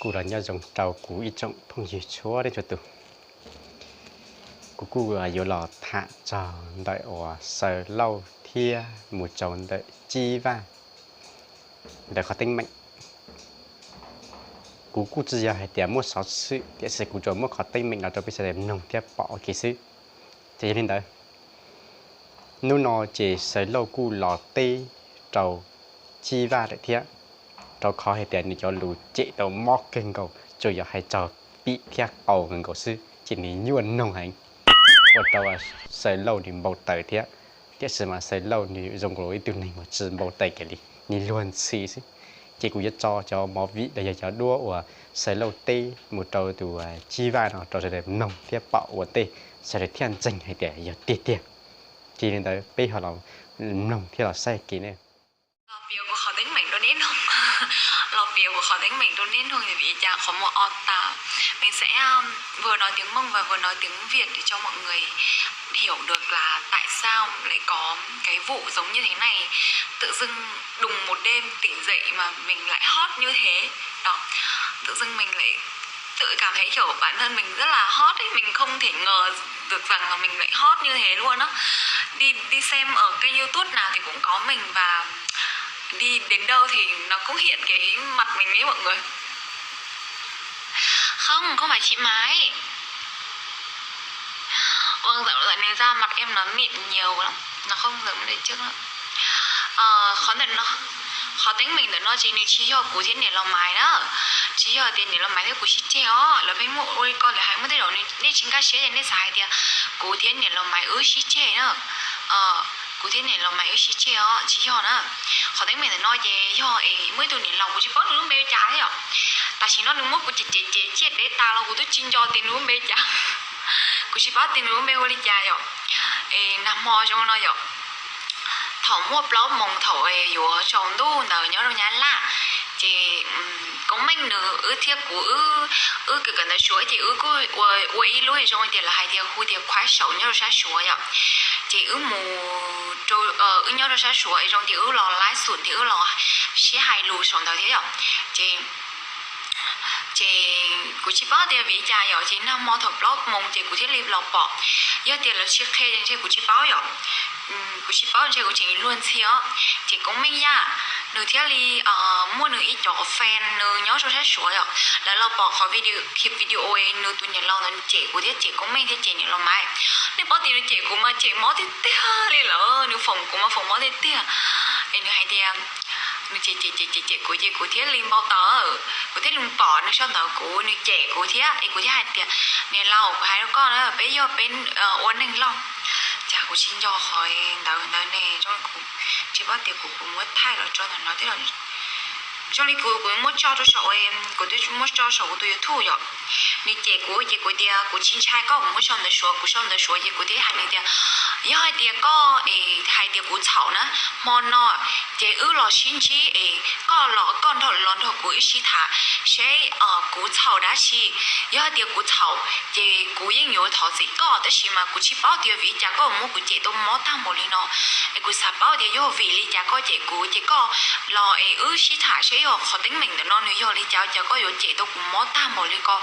Kuv los nyob zoo rau kuv ib tsoom phooj ywg txhua leej txhua tus. Kuv kuj yuav los tham txog ntawm uas Xaws Lauj thiab mus rau ntawm Tsib Vaj ntawm qhov teeb meem. Kuv kuj tsis yog hais tias muaj xov xwm, tiam sis kuv tsuas muab qhov teeb meem no rau peb sawv daws mloog thiab pom ua ke xwb. Ces yog li ntawd, hnub no ces Xaws Lauj kuj los teb rau Tsib Vaj lawm thiab, rau qhov hais tias nws cov lus cem tau mob kawg nkaus, tsuas yog hais txog pim thiab qau kawg nkaus xwb ces nws nyuaj mloog heev, ua rau Xaws Lauj nws npau taws thiab. Tiam sis mas Xaws Lauj nws zoo nkaus li ib tug neeg uas tsis npau taws kiag li, nws luag ntxhi xwb. Ces kuv yuav tso cov movie los yog cov duab uas Xaws Lauj teb mus rau tus Tsib Vaj no rau sawv daws mloog thiab pom ua ntej, sawv daws thiaj ntseeg hais tias yog tiag tiag. Ces li ntawd peb ho los mloog thiab los saib kev ne. Los piav kuv qhov teeb meem rau neb mloog, los piav kuv qhov teeb meem rau neb mloog, vim li cas qhov muag o tas. Mình sẽ vừa nói tiếng Mông và vừa nói tiếng Việt để cho mọi người hiểu được là tại sao lại có cái vụ giống như thế này. Tự dưng đùng một đêm tỉnh dậy mà mình lại hot như thế. Đó. Tự dưng mình lại tự cảm thấy kiểu bản thân mình rất là hot ấy, mình không thể ngờ được rằng là mình lại hot như thế luôn á. Đi đi xem ở kênh YouTube nào thì cũng có mình và đi đến đâu thì nó cũng hiện cái mặt mình ấy mọi người. Không, không phải chị Mai. Vâng, dạo dạo này da mặt em nó mịn nhiều lắm. Nó không giống đợt trước nữa. Ờ, qhov ntawm no, qhov teeb meem ntawm no ces nws tsis yog kuv thiab niam laus Maiv na. Tsis yog tias niam laus Maiv thiab kuv sib ceg os, lawv pheej muaj ua li ko lawv hais muaj tej zaum nej tsis nkag siab ces nej xav hais tias kuv thiab niam laus Maiv wb sib ceg na. Kuv thiab niam laus Maiv wb sib ceg os, tsis yog na. Qhov teeb meem ntawm no ces yog es muaj ib tug niam laus, kuv tsis paub nws lub npe ua cas thiab yom. Tam sim no nws muab kuv cem cem cem ciaj dev tas los kuv twb tsis nco tias nws lub npe cas. Kuv tsis paub tias nws lub npe hu li cas yom. Es nag hmo zoo no yom, thaum muaj plaub moos thaum yuav tsaus ntuj ntawd nyob rau Nyab Laj, ces Koob Meej nws wb thiab kuv wb kawm kawm ntawv Suav ces wb kuj ua ua ib lub zoo tias lawv hais tias hu tias khuaib saum nyob rau sab Suav yom. Ces wb mus, wb nyob rau sab Suav zoo tias wb los laib xum thiab wb los sib hais lus saum ntawd thiab yom. Ces ces kuv tsis paub tias vim li cas yom, ces nag hmo thaum plaub moos ces kuv thiaj li los pom. Yog tias lawv tsis qhia ces ntshe kuv tsis paub yom. Kuv tsis paub, ntshe kuv tseem luag ntxhi os. Ces Koob Meej Yaj nws thiaj li muaj nws ib cov fan nws nyob rau sab Suav yom, lawv los pom qhov video, clip video nws tus niam laus ntawd cem kuv thiab cem Koob Meej thiab cem niam laus Maiv. Nej paub tias nws cem kuv mas cem mob tiag tiag li lawm, nws foom kuv mas foom mob tiag tiag. Es nws hais tias nws cem cem cem cem cem kuv ces kuv thiaj li npau taws, kuv thiaj li pom nws sau ntawv kuv, nws cem kuv thiab es kuv thiaj hais tias niam laus, kuv hais rau koj na, peb yog peb ua neeg loj. Cas kuv tsis nco qhov ntawd ntawd ne, zoo li kuv tsis paub tias kuv kuv muab thaij los tso ntawm no thiab. Zoo li kuv kuv muab tso rau saum, kuv twb muab tso saum kuv tus YouTube yom. Nws cem kuv ces kuv tias kuv tsis ntshai koj, kuv muab sau ntawv Suav, kuv sau ntawv Suav ces kuv thiaj hais nws tias yog hais tias koj es hais tias kuv txhaum na, hmo no ces wb los sib ntsib es koj los koj nrog los nrog kuv wb sib tham seb kuv txhaum dab tsi. Yog hais tias kuv txhaum ces kuv yeej yuav thov txim koj, tab sis mas kuv tsis paub tias vim li cas koj muab kuv cem tau mob tag npaum li no. Es kuv xav paub tias yog vim li cas koj cem kuv, ces koj los es wb sib tham seb yog qhov teeb meem ntawm no nws yog li cas, cas koj yuav cem tau kuv mob tag npaum li ko.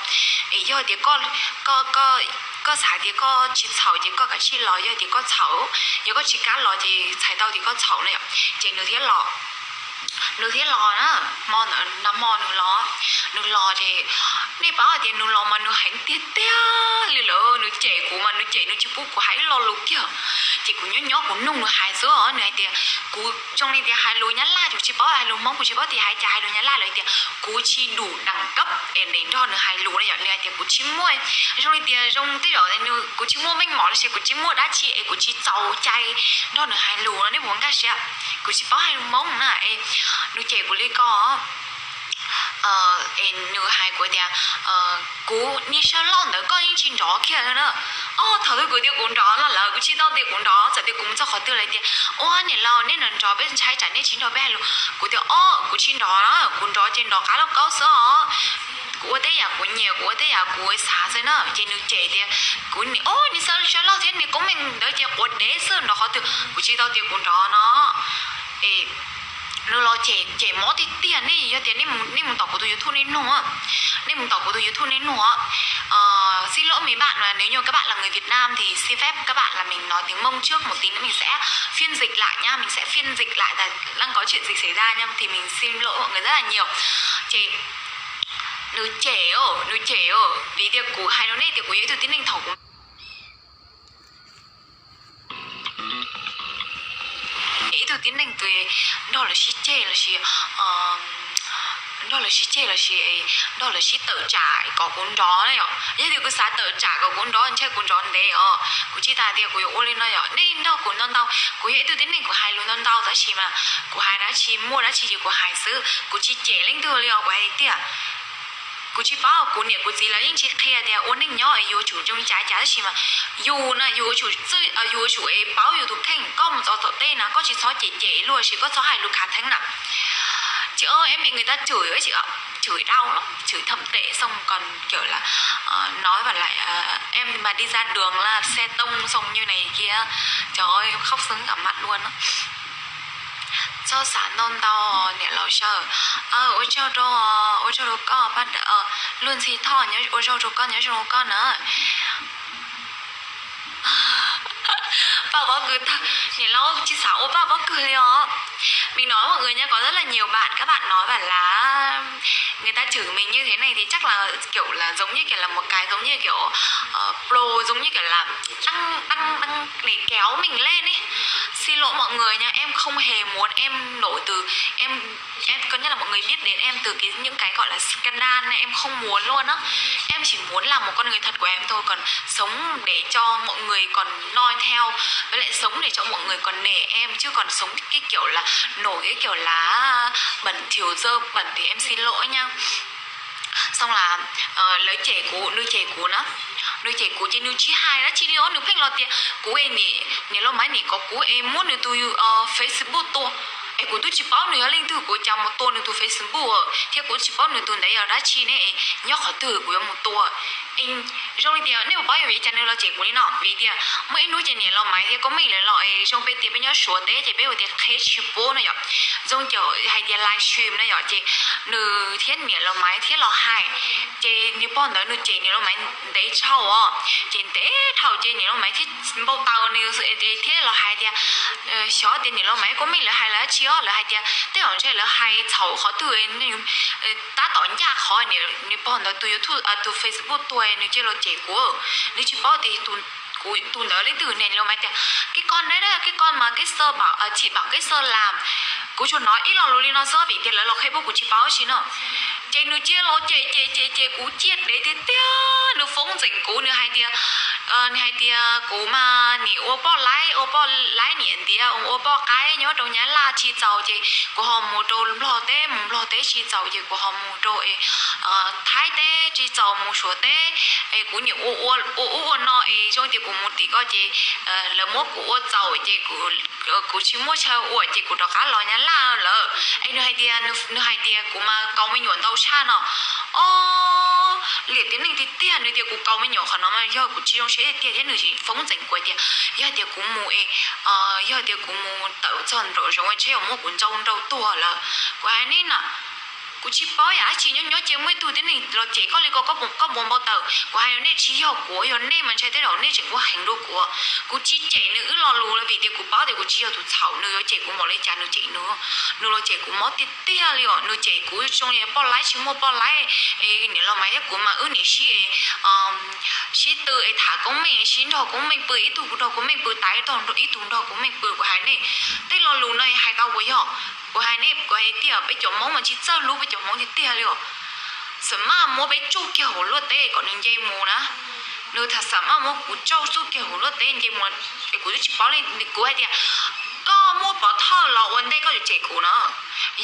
Es yog tias koj, koj, koj xav tias koj tsis txhaum ces koj kav tsij los, yog tias koj txhaum, yog koj tsis kam los ces txhais tau tias koj txhaum na yom. Ces nws thiaj los, nws thiaj los na, hmo ntawd nag hmo nws los, nws los ces nej paub hais tias nws los mas nws heev tiag tiag li lawm, nws cem kuv mas nws cem nws tsis pub kuv hais ib lo lus kiag. Ces kuv nyob nyob kuv nug nws hais xwb os, nws hais tias kuv zoo li tias hais lus Nyab Laj, kuv tsis paub hais lus Hmoob, kuv tsis paub tias hais cas hais lus Nyab Laj lawm, tias kuv tsis đủ đẳng cấp es nrog nws hais lus na yom. Nws hais tias kuv tsis muaj, zoo li tias zoo tej zaum kuv tsis muaj meej mom los sis kuv tsis muaj dab tsi es kuv tsis txaus cai nrog nws hais lus no, nej puas nkag siab? Kuv tsis paub hais lus Hmoob na es nws cem kuv li ko. Es nws hais kuv tias kuv niag Xaws Lauj ntawd koj yeej tsis nrov kiag na. Os, thaum twg kuv tias kuv nrov no lawm, kuv tsis tau tias kuv nrov, txawm tias kuv mus txog qhov twg lawv tias ua niam laus nej nrov nrov peb ntshai tsam nej tsis nrog peb hais lus. Kuv tias o, kuv tsis nrov na, kuv nrov ces nrov qab lauj kaub xwb os. Kuv ua tej yam kuv nyiam, kuv ua tej yam kuv xav xwb na. Ces nws cem tias kuv, o, niag Xaws Lauj thiab niag Koob Meej ntawd ces quav dev xwb, nrov qhov twg, kuv tsis tau tias kuv nrov no. Es Nws los cem, cem mob tiag tiag. Nej yog tias nej mus, nej mus tom kuv tus YouTube nej nug, nej mus tom kuv tus YouTube nej nug. Ờ, xin lỗi mấy bạn mà nếu như các bạn là người Việt Nam thì xin phép các bạn là mình nói tiếng Mông trước một tí nữa mình sẽ phiên dịch lại nhá, mình sẽ phiên dịch lại là đang có chuyện gì xảy ra nhá thì mình xin lỗi mọi người rất là nhiều. Ces nws cem, nws cem, vim tias kuv hais rau nej tias kuv yog ib tug tib neeg thaum kuv ib tug tib neeg tus nrog lawv sib ceg los sis, nrog lawv sib ceg los sis nrog lawv sib tawm tsam kom kuv nrov na yom. Yog tias kuv xav tawm tsam kom kuv nrov ntshe kuv nrov ntev os. Kuv tsis tas tias kuv yuav ua li no yom. Nej nrog kuv ntau ntau, kuv yog ib tug tib neeg kuv hais lus ntau ntau tab sis mas kuv hais dab tsi muaj dab tsi ces kuv hais xwb, kuv tsis cem leej twg li os, kuv hais tiag. Kuv tsis paub, kuv niam kuv txiv lawv yeej tsis qhia tias ua neej nyob es yuav tsum zoo cas cas tab sis mas yus na yus yuav tsum, yus yuav tsum paub yus tus kheej. Koj mus txog tom tej na koj tsis txhob cem cem luag sis koj txhob hais lus khav theeb na. Chữ ơi em bị người ta chửi ấy chị ạ, chửi đau lắm, chửi thậm tệ xong còn kiểu là nói bảo là em mà đi ra đường là xe tông xong như này kia. Trời ơi, khóc sưng cả mặt luôn á. Txhob xav ntau ntau niam laus sawm. Ua tsaug rau, ua tsaug rau koj, luag ntxhi thoj, ua tsaug rau koj, nyob zoo rau koj na. Paj pob kws, niam laus tsis xav ua paj pob kws li os. Mình nói mọi người nha, có rất là nhiều bạn, các bạn nói bảo là người ta chửi mình như thế này thì chắc là kiểu là giống như kiểu là một cái giống như kiểu ờ, pro, giống như kiểu là đang đang đang để kéo mình lên ấy. Xin lỗi mọi người nha, em không hề muốn em nổi từ em em có nghĩa là mọi người biết đến em từ cái những cái gọi là scandal này, em không muốn luôn á. Em chỉ muốn làm một con người thật của em thôi, còn sống để cho mọi người còn noi theo, với lại sống để cho mọi người còn nể em, chứ còn sống cái kiểu là nổi cái kiểu là bẩn thỉu dơ bẩn thì em xin lỗi nha. Xong là lawv cem kuv, nws cem kuv na, nws cem kuv ces nws tsis hais dab tsi li os, nws pheej los tias kuv es niam, niam laus Maiv nim kom kuv es muab nws tus Facebook tua. Es kuv twb tsis paub nws yog leej twg, kuv cas mus tua nws tus Facebook thiab kuv tsis paub nws tus ntawd yog dab tsi ne, nyob qhov twg kuv yuav mus tua. Zoo li tias nej puas paub yog vim cas nws los cem kuv li no, vim tias muaj ib hnub ces niam laus Maiv thiab Koob Meej lawv los es zoo peb tias peb nyob Suav teb ces peb ua tias qheb tsis pub no yom. Zoo caum hais tias live stream no yom, ces nws thiab niam laus Maiv thiab los hais, ces nws pog ntawd nws cem niam laus Maiv ntev dhau os, ces ntev dhau ces niam laus Maiv thiab npau taws nws thiab los hais tias, xyov tias niam laus Maiv Koob Meej lawv hais lawv dab tsi os, lawv hais tias tej zaum ntshe lawv hais txhaum qhov twg, tab tom ncaj qhov nws pog ntawd tus YouTube tus Facebook tuag nws cia los cem kuv, nws tsis paub tias kuv tus ntawd leej twg ne, niam laus Maiv tias cái con đấy đó, cái con mà cái sơ bảo, chị bảo cái sơ làm. Kuv tsuas hnov ib lo lus li no xwb vim tias lawv los qheb pub kuv tsis paub dab tsi no. Ces nws cia los cem cem cem cem kuv ciaj dev tiag tiag, nws foob ntxeem kuv, nws hais tias, nws hais tias kuv mas nim ua poj laib, ua poj laib niam ntiav, ua poj qaib nyob rau Nyab Laj tsis txaus ces kuv ho mus rau Nplog teb, mus Nplog teb tsis txaus ces kuv ho mus rau Thaib teb tsis txaus, mus Suav teb es kuv nim ua ua ub ua no es zoo tias kuv mus tim ko ces lawv muab kuv ua txaus ces kuv tsis muaj chaw ua ces kuv rov qab los Nyab Laj lawm. Es nws hais tias, nws hais tias kuv mas kaus me nyuam ntau tshaj no. Ob, liam tib neeg tiag tiag, nws tias kuv kaus me nyuam qhov no mas yog kuv tsis zoo siab tiag thiab nws tsis foob ntxeem kuv tias yog tias kuv mus es, yog tias kuv mus tawm txog nraum zoov tsheb yuav muab kuv ntsauj nrauj tuag lawm. Kuv hais nej na, kuv tsis paub yam dab tsi, nyob nyob cia muaj ib tug tib neeg los cem koj li ko, koj puas npau taws? Kuv hais nej tsis yog kuv, yog nej mas ntshai tej zaum nej tseem ua heev dua kuv. Kuv tsis cem nws wb lo lus vim tias kuv paub tias kuv tsis yog tus txhaum, nws yuav cem kuv npaum li cas nws cem nws, nws los cem kuv mob tiag tiag li os. Nws cem kuv zoo li poj laib tsis muaj poj laib es niam laus Maiv thiab kuv mas wb nim sib, sib tw es tham Koob Meej, sib nrog Koob Meej pw, ib tug nrog Koob Meej pw tas, ib tug nrog Koob Meej pw. Kuv hais nej, tej lo lus no hais tau puas yog? Kuv hais nej, kuv hais tias peb cov Hmoob mas tsis txawj hlub peb cov Hmoob tiag tiag li os. Xam maj muab peb tsuj kiag hauv luaj teb kom nws nce mus na. Nws tham xam maj muab kuv tsuj tsuj kiag hauv luaj teb nce mus es kuv twb tsis paub li. Kuv hais tias koj muab pov thawj los ua ntej koj yuav cem kuv na.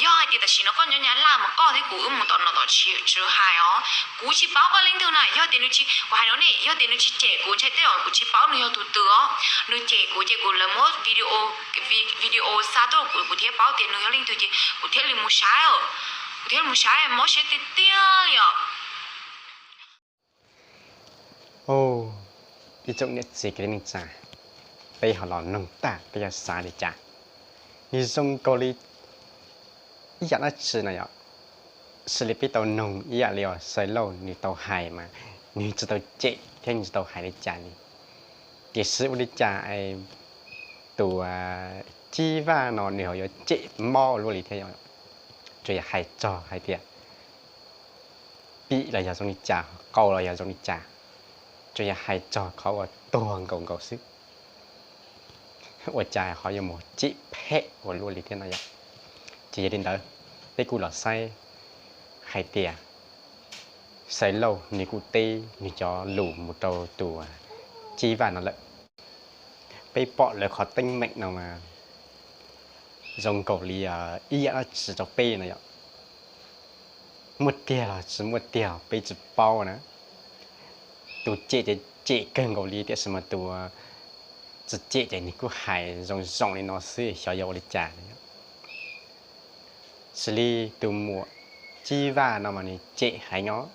Yog hais tias tam sim no koj nyob Nyab Laj mas koj thiab kuv wb mus tom no tom tswv hais os. Kuv tsis paub koj leej twg na, yog tias nws tsis, kuv hais rau nej, yog tias nws tsis cem kuv ntshai tej zaum kuv tsis paub nws yog tus twg os. Nws cem kuv ces kuv lawv muab video, video xa tuaj kuv, kuv thiaj paub tias nws yog leej twg ces kuv thiaj li mus saib, kuv thiaj li mus saib, mob siab tiag tiag li os. Ib tsoom niam txiv kwv tij neej tsa, peb ho los noog tag peb yuav xav li cas. Nws zoo nkaus li ib yam dab tsi no yom. Xws li peb tau noog ib yam li uas Xaws Lauj nws tau hais mas, nws tsis tau cem thiab nws tsis tau hais li cas li. Tiam sis ua li cas es tus Cib Vaj no nws ho yuav cem mob ua luaj li thiab yom. Tsuas yog hais txog hais tias pim los yog zoo li cas, qau los yog zoo li cas, tsuas yog hais txog qhov uas tuag nkaus nkaus xwb, ua cas ho yuav mus cem phem ua luaj li thiab no yom. Ces yog li ntawd, peb kuj los saib hais tias Xaws Lauj nws kuj teb nws cov lus mus rau tus Cib Vaj no lawm. Peb pom lawv qhov teeb meem no mas zoo nkaus li ib yam dab tsi rau peb no yom. Muaj tiag los tsis muaj tiag peb tsis paub na. Tus cem ces cem kawg nkaus li, tiam sis mas tus tsis cem ces nws kuj hais zoo zoo li no xwb, xyov yog ua li cas. Xws li tus muam Cib Vaj no mas nws cem heev os,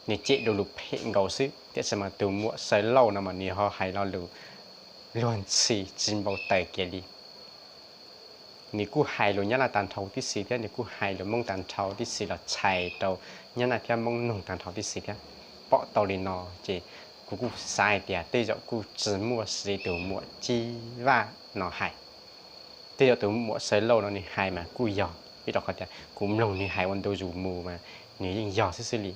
nws cem lu lus phem nkaus xwb, tiam sis mas tus muam Xaws Lauj no mas nws ho hais lo lus luag ntxhi tsis npau taws kiag li. Nws kuj hais lus Nyab Laj tag nrho tib si thiab nws kuj hais lus Hmoob tag nrho tib si los txhais rau Nyab Laj thiab Hmoob mloog tag nrho tib si thiab. Pom tau li no ces kuv kuj xav hais tias tej zaum kuj tsis muaj xws li tus muam Cib Vaj no hais. Tej zaum tus muam Xaws Lauj no nws hais mas kuj yog, vim rau qhov tias kuv mloog nws hais ua ntu zus mus mas nws yeej yog xwb xwb li.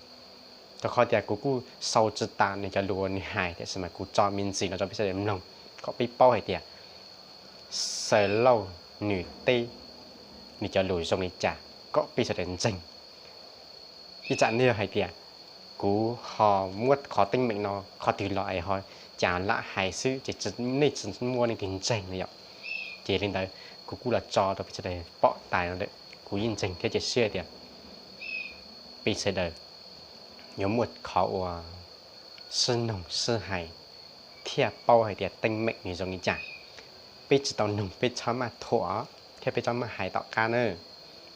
Rau qhov tias kuv kuj sau tsis tas nws cov lus uas nws hais, tiam sis mas kuv tso me ntsis no rau peb sawv daws mloog kom peb paub hais tias Xaws Lauj nws teb nws cov lus zoo li cas kom peb sawv daws ntseeg. Ib tsam nej yog hais tias kuv ho muab qhov teeb meem no qhov twg los es ho cas lam hais xwb ces nej tsis muaj leej twg ntseeg no yom. Ces li ntawd kuv kuj los tso rau peb sawv daws pom tas no lawm. Kuv yeej ntseeg thiab cia siab tias peb sawv daws yuav muaj qhov uas sib noog sib hais thiaj paub hais tias teeb meem nws zoo li cas. Peb tsis tau noog peb txhob maj thuam thiab peb txhob maj hais tom qab na.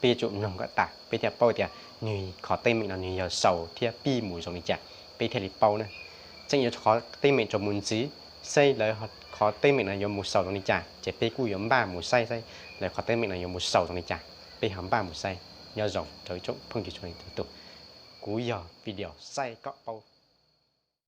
Peb yuav tsum mloog kom tas peb thiaj paub tias nws qhov teeb meem no nws yog xaus thiab pib mus zoo li cas, peb thiaj li paub na. Tseem yuav qhov teeb meem tsaus mus ntxiv, saib lawv qhov teeb meem no yuav mus xaus zoo li cas ces peb kuj yuav npaj mus saib saib lawv qhov teeb meem no yuav mus xaus zoo li cas, peb ho npaj mus saib. Nyob zoo rau ib tsoom phooj ywg txhua leej txhua tus. Kuv yog video saib kom paub.